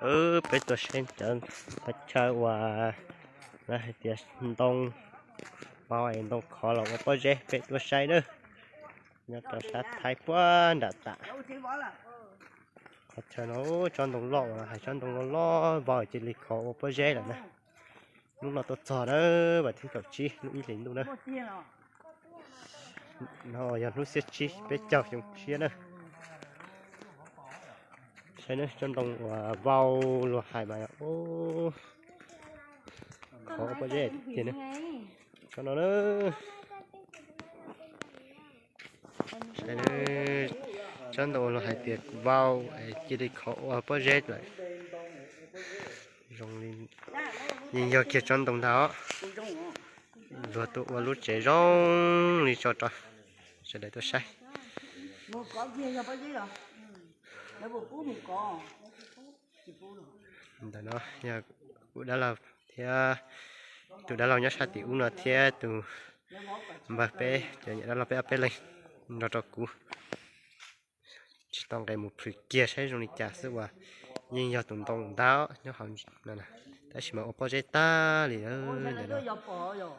Peb tuaj saib cov qhov chaw uas lawv hais tias ntoo vau es ntoo khov los ua pob zeb, peb tuaj saib nawb. Nyob rau sab Thaib puag nram tas. Qhov chaw no tsob ntoo loj uas hais tsob ntoo loj loj vau cia li khov ua pob zeb lawm na. Hnub no tuaj txog na, vas thib kaum tsib lub ib hlis ntuj na. No yog hnub xiab tsib peb caug xyoo tshiab na. Saib tsob ntoo uas vau luag hais mas khov ua pob zeb tiag na. Tsob no na. Tsob ntoo luag hais tias vau es cia li khov ua pob zeb lawm. Zoo li yeej yog kiag tsob ntoo ntag os. Luag tuaj ua lub tsev zoo li tso rau sawv daws tuaj saib. Ntawm no yog kuv dab laug thiab tus dab laug nyob sab tim ub no thiab tus npawg peb cov niam dab laug peb ob peb leeg nrog rau kuv. Tsis tau nqes mus plhws kiag saib zoo li cas xwb uas yeej yog tus ntoo ntag nyob hauv no, tab sis mas ua pob zeb tag li lawm ntawm no.